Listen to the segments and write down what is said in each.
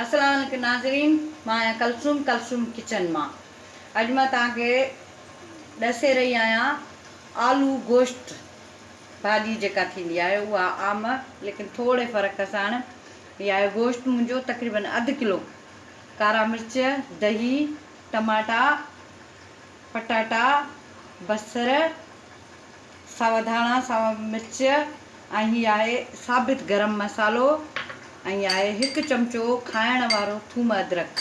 السلام عليڪم ناظرين مان آهيان ڪلثوم ڪلثوم ڪچن مان اڄ مان توهان کي ڏسي رهي آهيان آلو گوشت ڀاڄي جيڪا ٿيندي آهي اها عام ليڪن ٿوري فرق ساڻ هي آهي گوشت منهنجو تقريبن اڌ ڪلو ڪارا مرچ دهي ٽماٽا پٽاٽا بصر ساوا ڌاڻا، ساوا مرچ ۽ هي آهي ثابت گرم مصالحو ۽ هي آهي هڪ چمچو کائڻ وارو ٿوم ادرڪ.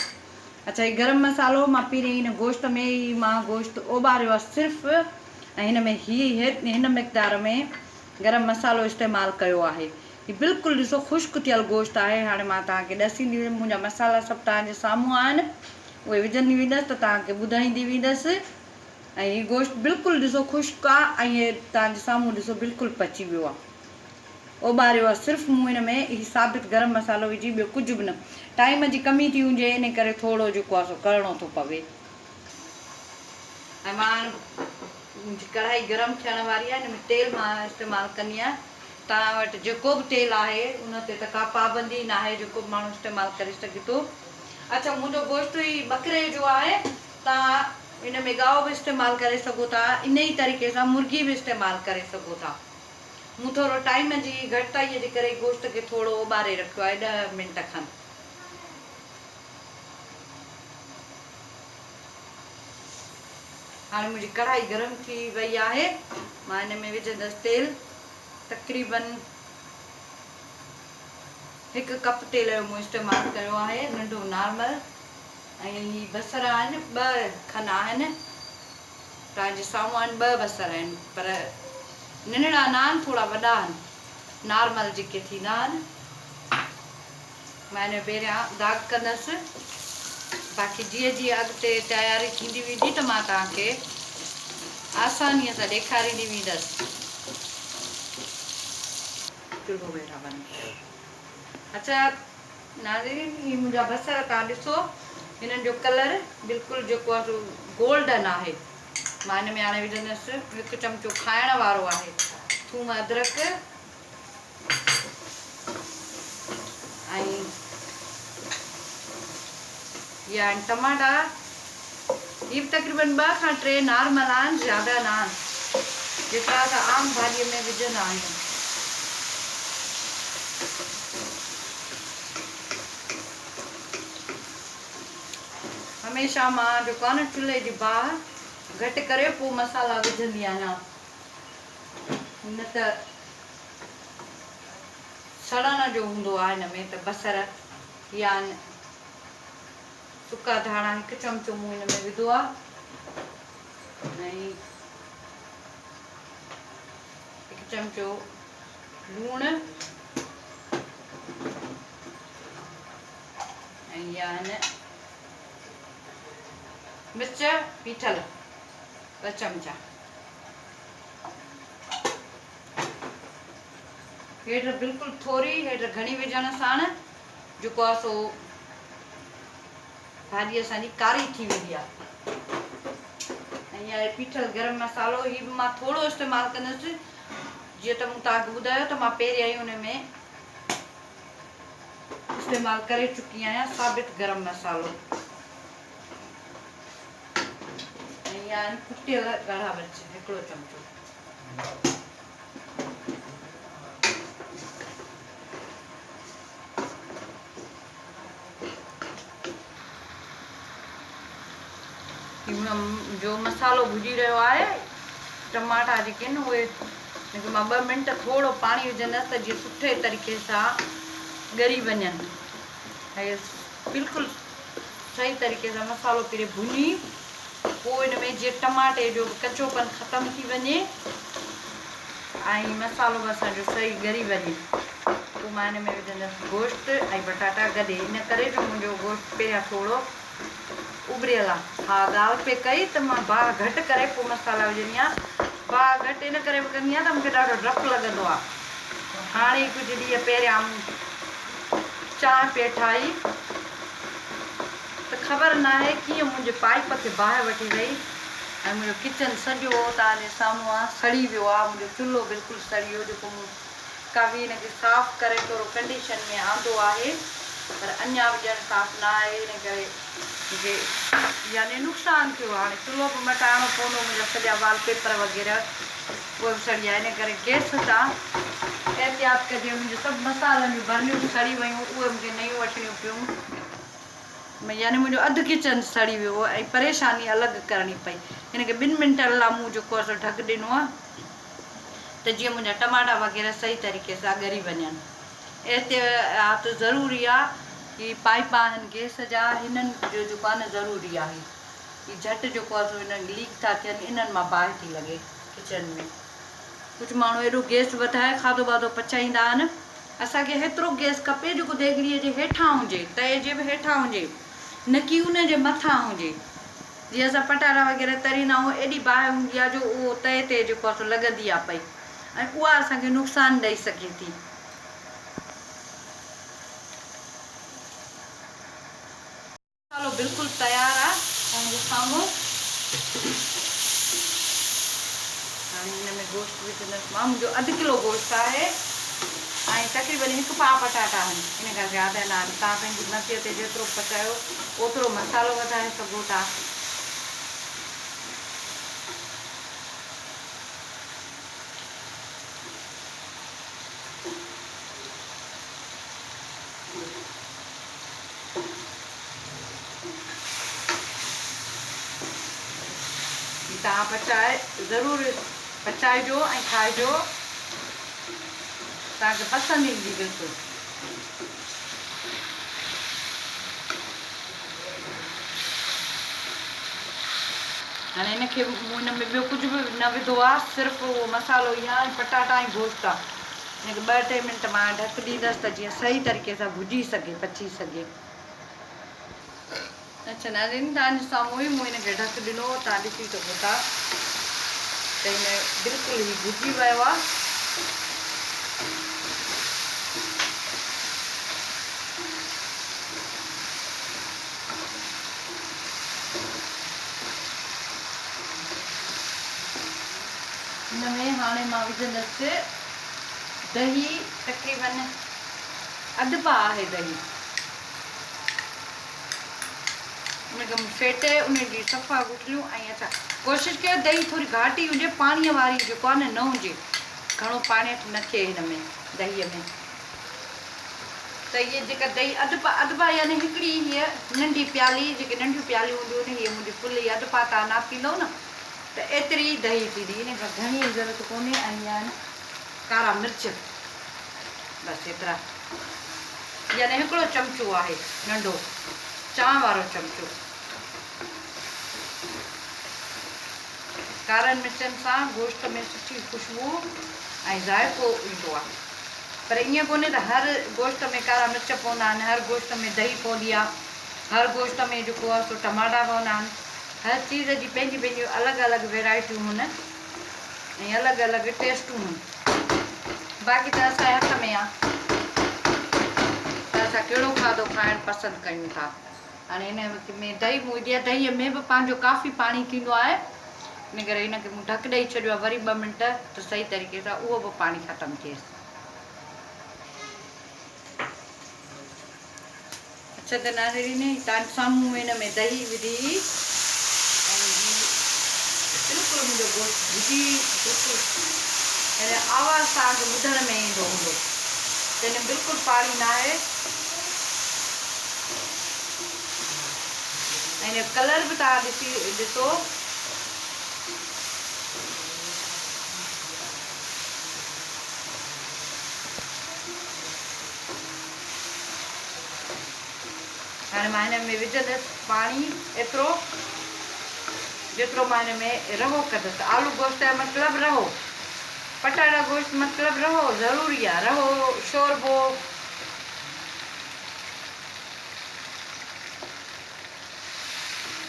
اڇا هي گرم مصالحو مان پهرين هن گوشت ۾ ئي مان گوشت اوٻاريو آهي صرف ۽ هن ۾ هي هن مقدار ۾ گرم مصالحو استعمال ڪيو آهي. هي بلڪل ڏسو خشڪ ٿيل گوشت آهي. هاڻي مان توهان کي ڏسيندي ويندس منهنجا مصالحا سڀ توهان جي سامهون آهن اهي وجهندي ويندس ته توهان کي ٻڌائيندي ويندس. ۽ هي گوشت بلڪل ڏسو خشڪ آ ۽ هي توهان جي سامهون ڏسو بلڪل پچي ويو آ اوٻاريو آ صرف مون هن ۾ هي ثابت گرم مصالحو وجهي ٻيو ڪجهه به نه ٽائيم جي ڪمي ٿي هجي ان ڪري ٿورو جيڪو آ سو ڪرڻو ٿو پوي. ۽ مان هاڻ منهنجي ڪڙهائي گرم ٿيڻ واري آ هن ۾ تيل مان استعمال ڪندي آهيان توهان وٽ جيڪو به تيل آهي ان تي ته ڪا پابندي ناهي جيڪو به ماڻهو استعمال ڪري سگهي ٿو اڇا منهنجو گوشت هي ٻڪري جو آهي توهان ان ۾ ڳائو به استعمال ڪري سگهو ٿا انهي طريقي سان مرغي به استعمال ڪري سگهو ٿا. مون ٿورو ٽائيم جي گهٽتائي جي ڪري گوشت کي ٿورو اٻاري رکيو آهي ڏهه منٽ کن. هاڻي منهنجي ڪڙهائي گرم ٿي وئي آهي مان ان ۾ وجهندس تيل تقريبن هڪ ڪپ تيل جو مون استعمال ڪيو آهي ننڍو نارمل. ۽ هي بصر آهن ٻه کن آهن توهان جي سامهون آهن ٻه بصر آهن پر ننڍڙا نه آهن ٿورا وڏا آهن نارمل جيڪي ٿيندا آهن مان هن جو پهريان داغ ڪندس باقي جيئن جيئن اڳتي تياري ٿيندي ويندي ته مان توهان کي آسانيء سان ڏيکاريندي ويندس. چلهو ويٺا بند ڪيو. اڇا ناظرين هي منهنجا بصر توهان ڏسو هنن جو ڪلر بلڪل جيڪو آهي سو گولڊن آهي مان هن ۾ هاڻي وجهندس هڪ چمچو کائڻ وارو آهي ٿوم ادرڪ ۽ هي آهن ٽماٽا هي به تقريبن ٻه کان ٽي نارمل آهن زياده نه آهن جيترا اسان عام ڀاڄي ۾ وجهندا آهيون. هميشه مان جيڪو آهي نه چلهي جي باهه گهٽ ڪري پوء مصالحا وجهندي آهيان نه ته سڙڻ جو هوندو آهي هن ۾ ته بصر يا سڪا ڌاڻا هڪ چمچو مون هن ۾ وڌو آهي ۽ هڪ چمچو لوڻ ۽ اها آهن مرچ پيٺل ٻه چمچا. هيڊ بلڪل ٿوري هيڊ گهڻي وجهڻ ساڻ جيڪو آهي سو ڀاڄي اسان جي ڪاري ٿي ويندي آهي ۽ اها پيٺل گرم مصالحو هي به مان ٿورو استعمال ڪندس جيئن ته مون توهان کي ٻڌايو ته مان پهريان ئي ان ۾ استعمال ڪري چڪي آهيان ثابت گرم مصالحو ۽ اها آهن ڪٽيل ڳاڙها مرچ هڪڙو چمچو. جو مصالحو ڀڄي رهيو آهي ٽماٽا جيڪي آهن اهي ان کي مان ٻه منٽ ٿورو پاڻي وجهندس ته جيئن سٺي طريقي سان ڳري وڃن ۽ بلڪل صحيح طريقي سان مصالحو پھرين ڀڃي پوء ان ۾ جيئن ٽماٽي جو به ڪچوپن ختم ٿي وڃي ۽ مصالحو به اسان جو صحيح ڳري وڃي پوء مان ان ۾ وجهندس گوشت ۽ پٽاٽا گڏي ان ڪري جو منهنجو گوشت پهريان ٿورو اٻريل آ. ها ڳالهه پئي ڪئي ته مان باهه گهٽ ڪري پوء مصالحا وجهندي آهيان. باهه گهٽ ان ڪري به ڪندي آهيان ته مون کي ڏاڍو ڊپ لڳندو آ. هاڻي ئي ڪجهه ڏينهن پهريان مون چانهه پئي ٺاهي ته خبر ناهي ڪيئن منهنجي پائيپ کي باهه وٺي وئي ۽ منهنجو ڪچن سڄو توهان جي سامهون آ سڙي ويو آ. منهنجو چلهو بلڪل سڙي ويو جيڪو مون ڪافي ان کي صاف ڪري ٿورو ڪنڊيشن ۾ آندو آهي. پر اڃا به ڄڻ صاف نه آهي ان ڪري مون کي يعني نقصان ٿيو هاڻي چلهو به مٽائڻو پوندو منهنجا سڄا وال پيپر وغيره اهي به سڙي ويا ان ڪري گئس سان احتياط ڪجي منهنجون سڀ مصالحن جون برنيون به سڙي ويون اهي مون کي نيون وٺڻيون پيون يعني منهنجو اڌ ڪچن سڙي ويو ۽ پريشاني الڳ ڪرڻي پئي هن کي ٻن منٽن لاء مون جيڪو آهي سو ڍڪ ڏنو آهي ته جيئن منهنجا ٽماٽا وغيره صحيح طريقي سان ڳري وڃن احتياط ضروري آ هي پائيپ آهن گيس جا هنن جو جيڪو آ نه ضروري آهي هي جهٽ جيڪو آ سو هنن ليڪ ٿا ٿين انهن مان باهه ٿي لڳي ڪچن ۾ ڪجهه ماڻهو ايڏو گيس وڌائي کاڌو واڌو پچائيندا آهن اسان کي هيترو گيس کپي جيڪو ديڳڙي جي هيٺان هجي تئي جي به هيٺان هجي نه ڪي ان جي مٿان هجي جيئن اسان پٽاٽا وغيره تريندا آهيون ايڏي باهه هوندي آ جو اهو تئي تي جيڪو آ سو لڳندي آ پئي ۽ اها اسان کي نقصان ڏئي سگهي ٿي. مصالحو بلڪل تيار آ توهان جي سامهون. هاڻي هن ۾ گوشت وجهندس مان. منهنجو اڌ ڪلو گوشت آهي ۽ تقريبن هڪ پاء پٽاٽا آهن ان کان زياده نه آهن. توهان پنهنجي مرضيء تي جيترو پچايو اوترو مصالحو وڌائي سگهو ٿا. توهان پچائي ضرور پچائجو ۽ کائجو توهان کي پسند ايندي بلڪل. هاڻي هن کي مون هن ۾ ٻيو ڪجهه به نه وڌو آهي صرف اهو مصالحو ئي آهي ۽ پٽاٽا ۽ گوشت آهي. هن کي ٻه ٽي منٽ مان ڍڪ ڏيندس ته جيئن صحيح طريقي سان ڀڄي سگهي پچي سگهي. اڇا ناظرين توهان جي سامهون ئي مون هن کي ڍڪ ڏنو هو توهان ڏسي سگهو ٿا ته هن بلڪل هي ڀڄي ويو آهي. ان ۾ هاڻي مان وجهندس دهي تقريبن اڌ پاء آهي دهي ان کي مون ڦيٽي ان جي صفا گٺليون ۽ اڇا ڪوشش ڪيو دهي ٿوري گهاٽي هجي پاڻي واري جيڪو آهي نه نه هجي گهڻو پاڻيٺ نه ٿئي هن ۾ دهي ۾ ته هيء جيڪا دهي اڌ پاء اڌ پاء يعني هڪڙي هيء ننڍي پيالي جيڪي ننڍيون پياليون هونديون آهن هيء منهنجي فل هيء اڌ پاء توهان ناپيندؤ نه ته ايتري ئي دهي ٿيندي ان کان گهڻي جي ضرورت ڪونهي ۽ هي آهن ڪارا مرچ بس ايترا يعني هڪڙو چمچو آهي ننڍو چانهه وارو چمچو ڪارن مرچن سان گوشت ۾ سٺي خوشبو ۽ ذائقو ايندو آهي. پر ائين ڪونهي ته هر گوشت ۾ ڪارا مرچ پوندا آهن، هر گوشت ۾ دهي پوندي آهي، هر گوشت ۾ جيڪو آهي سو ٽماٽا پوندا آهن. هر چيز جي پنهنجي پنهنجيون الڳ الڳ ويرائٽيون هن ۽ الڳ الڳ ٽيسٽون هن. باقي ته اسان جي هٿ ۾ آهي ته اسان ڪهڙو کاڌو کائڻ پسند ڪيون ٿا. هاڻي هن ۾ دهي مون وڌي آهي، دهيء ۾ به پنهنجو ڪافي پاڻي ٿيندو آهي، ان ڪري هن کي مون ڍڪ ڏئي ڇڏيو آهي وري ٻه منٽ ته صحيح طريقي سان اهو به پاڻي ختم ٿئيس. اڇا ته ناظرين هي تان سامهون هن ۾ دهي وڌي ۽ هي بلڪل منهنجو گوشت ڀڄي بلڪل هن آواز توهان کي ٻڌڻ ۾ ايندو هوندو ته هن بلڪل پاڻي ناهي. ۽ ان جو ڪلر به توهان ڏسي ڏسو. هاڻي مان هن ۾ وجهندس پاڻي ايترو جيترو مان هن ۾ رهو ڪندس. آلو گوشت جو مطلب رهو، پٽاٽا گوشت مطلب رهو ضروري آهي رهو شوربو.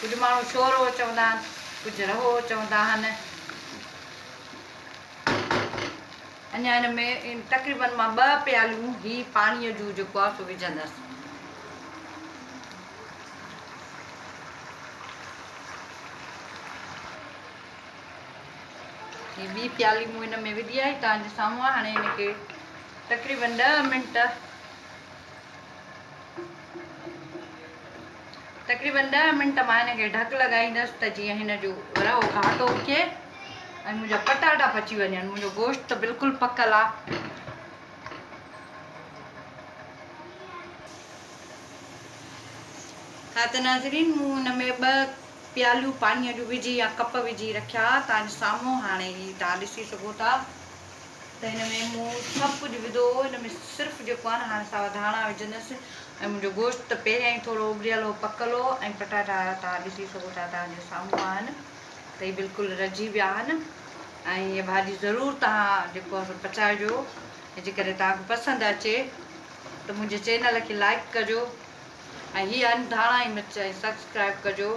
ڪجهه ماڻهو شورو چوندا آهن، ڪجهه رهو چوندا آهن. اڃا هن ۾ تقريبن مان ٻه پياليون هي پاڻيء جون جيڪو آهي سو وجهندس. هي ٻي پيالي مون هن ۾ وڌي آهي توهان جي سامهون آهي. هاڻي هن کي تقريبن 10 منٽ تقريبن ڏهه منٽ مان هن کي ڍڪ لڳائيندس ته جيئن هن جو رئو گهاٽو ٿئي ۽ منهنجا پٽاٽا پچي وڃن. منهنجو گوشت ته بلڪل پڪل آ. ها ته ناظرين مون هن ۾ ٻه پياليون پاڻيء جون وجهي يا ڪپ وجهي رکيا توهان جي سامهون هاڻي هي توهان ڏسي سگهو ٿا ته هن ۾ مون سڀ ڪجهه وڌو هو هن ۾ صرف جيڪو آهي نه هاڻي ساوا ڌاڻا وجهندس ۽ منهنجو گوشت ته پهريان ئي ٿورو اٻريل هو پڪل هو ۽ پٽاٽا توهان ڏسي سگهو ٿا توهان جي سامهون آهن ته هي بلڪل رجي ويا آهن ۽ هيء ڀاڄي ضرور توهان جيڪو آهي سو پچائجو جيڪڏهن توهان کي پسند اچي ته منهنجي چينل کي لائڪ ڪجو ۽ هي آهن ڌاڻا ۽ مرچ ۽ سبسڪرائب ڪجو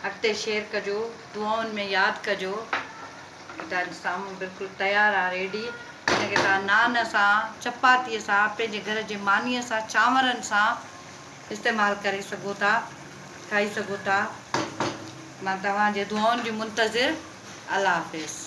اڳتي شيئر ڪجو دعائن ۾ ياد ڪجو توهان جي سامهون بلڪل تيار آ ريڊي هن کي توهان نان سان چپاتي سان پنهنجي گهر جي ماني سان چانورن سان استعمال ڪري سگهو ٿا کائي سگهو ٿا مان توهان جي دعائن جي منتظر الله حافظ.